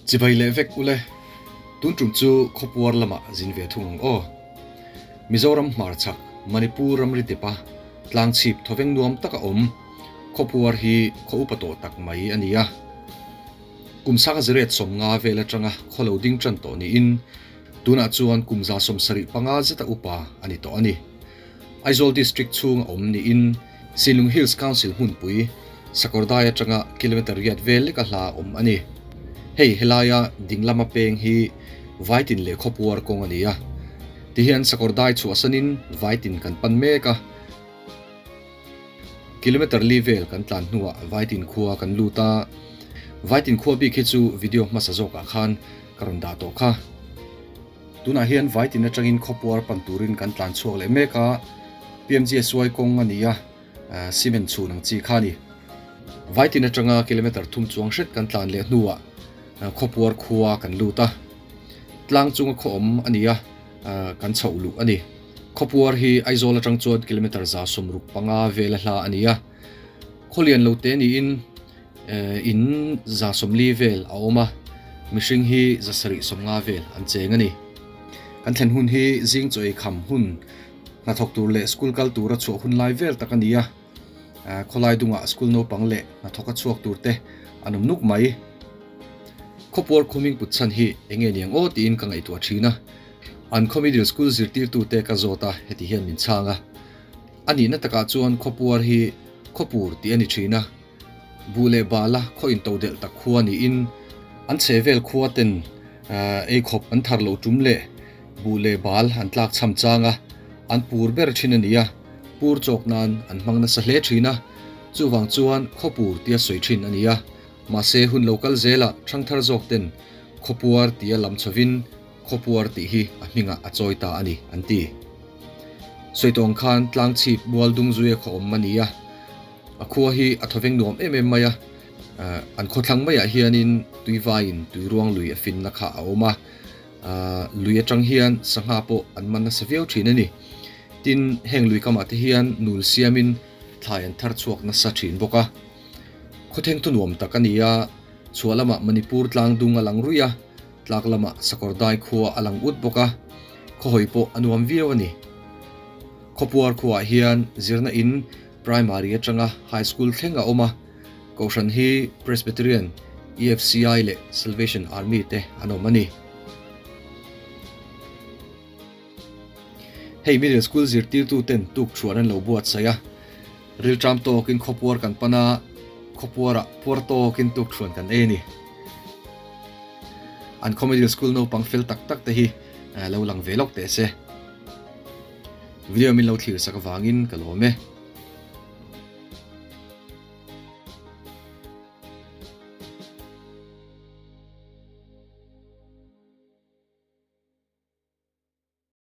Chibai leh vek ule, tun tum chu khawpuar lamah zin ve thung ang aw. Mizoram hmarchhak Manipur ramri depa tlangchhip thawveng nuam taka awm khawpuar hi khaw upa tawh tak mai a ni a. Kum sanga ziriat 50 vel atanga khaw lo ding tan tawh niin tunah chuan kum 75 zeta upa a ni tawh a ni. Aizawl District chhung a awm niin Sinlung Hills Council hmunpui Sakawrdai atanga kilometre riat vel leka hla awm a ni. Hei helaia ding lama peng hi Vaitin leh Khawpuar kawng a ni a. Tihian Sakawrdai chhuahsanin Vaitin kan pan mek a. Kilometre li vel kan tlan hnuah Vaitin khua kan lut a. Vaitin khua bik hi chu video hmasa zawkah khan ka rawn dah tawh kha. Tunah hian Vaitin atangin Khawpuar pan turin kan tlan chhuak leh mek a, PMGSY kawng a ni a, cement chhun ang chi kha a ni. Vaitin atanga kilometre thum chuang hret kan tlan leh hnuah Khawpuar khua kan lut a, tlang chunga khaw awm a ni a, kan chhoh luh a ni. Khawpuar hi Aizawl atang chuan kilometre 65 vel a hla a ni a, khawlian lo te niin In 40 vel a awm a, mihring hi 750 vel an cheng a ni. Kan thlen hun hi zing chaw ei kham hun, hnathawk tur leh school kal tura chhuah hun lai vel tak a ni a. Khawlai dungah school naupang leh hnathawk a chhuak tur te an awm nuk mai. Khawpuar khuming put chhan hi eng nge niang aw tiin ka ngaihtuah thin a. An khaw middle school zirtirtute ka zawt a, heti hian min chhang a. A nihna takah chuan khawpuar hi khawpur tih a ni thin a. Buh leh bala khaw in to delh tak khua niin an chhe vel khua ten ei khawp an thar loh tum leh buh leh bal an tlak chham chang a, an pur ber thin a ni a, pur chawk nan an hmang nasa hle thin a, chuvang chuan khawpur tia sawi thin a ni a, mahse hun lo kal zelah thangthar zawk ten khawpuar tia lam chhovin Khawpuar tih hi a hmingah a chawi ta a ni, an ti. Sawitawng khan tlangchhip mual dung zuia khaw awm a ni a, a khua hi a thawveng nuam em em mai a, an khawthlang maiah hianin tuivaiin tuiruang lui a finna kha a awm a, lui atang hian sangha pawh an man nasa viau thin a ni. Tin, heng lui kamah te hian nul siamin thlai an thar chhuak nasa thin bawk a. Khawtheng thu nuam tak a ni a, chhuah lamah Manipur tlang dung a lang ruih a, Tlak lamah Sakawrdai khua a lang ut bawk a, khawhawi pawh a nuam viau a ni. Khawpuar khuaah hian zirna in Primary atanga High School thleng a awm a, Kohhran hi Presbyterian, EFCI leh Salvation Army te an awm a ni. Hei Middle School zirtirtu ten tuk thuan an lo buatsaih a, rilṭam tawkin khawpuar kan pan a, khawpuarah puar tawkin tuk thuan kan ei a ni. An khaw Middle School naupang fel tak tak te hi lo lang ve lawk teh se. Video min lo thlir sak avangin ka lawm e.